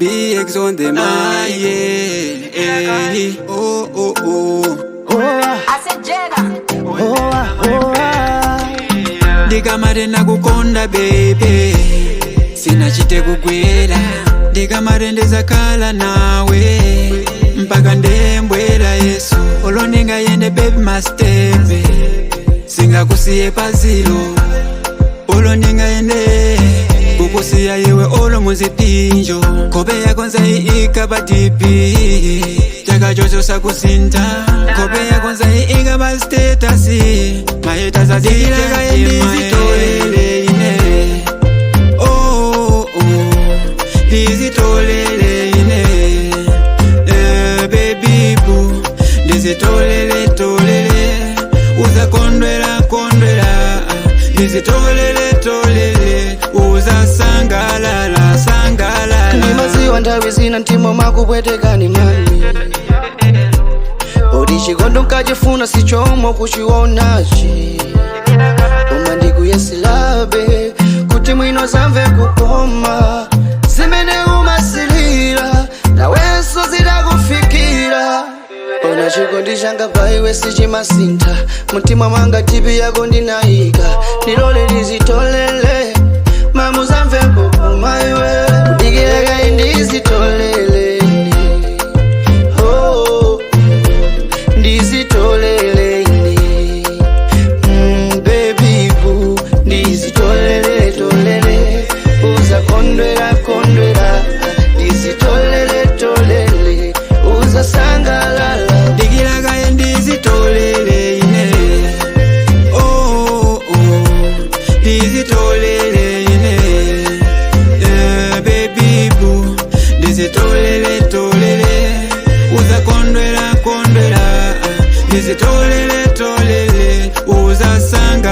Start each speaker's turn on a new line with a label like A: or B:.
A: BX on the mic, yeah, eh, oh, oh, oh.
B: Oh, ah, oh, ah.
A: Ndikamati nakukonda baby, sinachite kugwera. Ndikamati ndizakhala nawe mpaka ndembwera Yesu. Olo ndingayende baby mastepe, singakusiye pazilo. Olo ndingayende kukusiya iwe olo muzipinjo. Nkhope yako nzayiika pa DP, chaka chocho sakusintha. Nkhope yako nzayiika pa status, mahetazazilekaye ndizitolele ine. Oh, oh, ndizitolele ine. Eh, baby boo, ndizitolele tolele, uzakondwela kondwela. Ndizitolele tolele, uzasangalala sangalala.
B: Ndimaziwa nthawi zina mtima makupwetekani mami, oti chikondi nkachifuna sichomwe kuchionachi, koma ndikuyesilabe kuti mwino zamve kukoma. Zimene umasilira nawenso zidakufikira. Ona chikondi changa pa iwe sichimasintha, mtima mwanga DP yako ndinayika. Ndilole ndizitolele mamuzamve kukoma iwe, kudikira ndizitolele. Oh, ndizitolele. Baby boo, ndizitolele tolele, uzakondwera kondwera. Ndizitolele tolele, uzasangalala.
A: Ndikilakaye ndizitolele ine. Oh, oh, ndizitolele ine. Eh, baby boo, ndizitolele tolele, uzakondwela kondwela. Ndizitolele tolele, uzasanga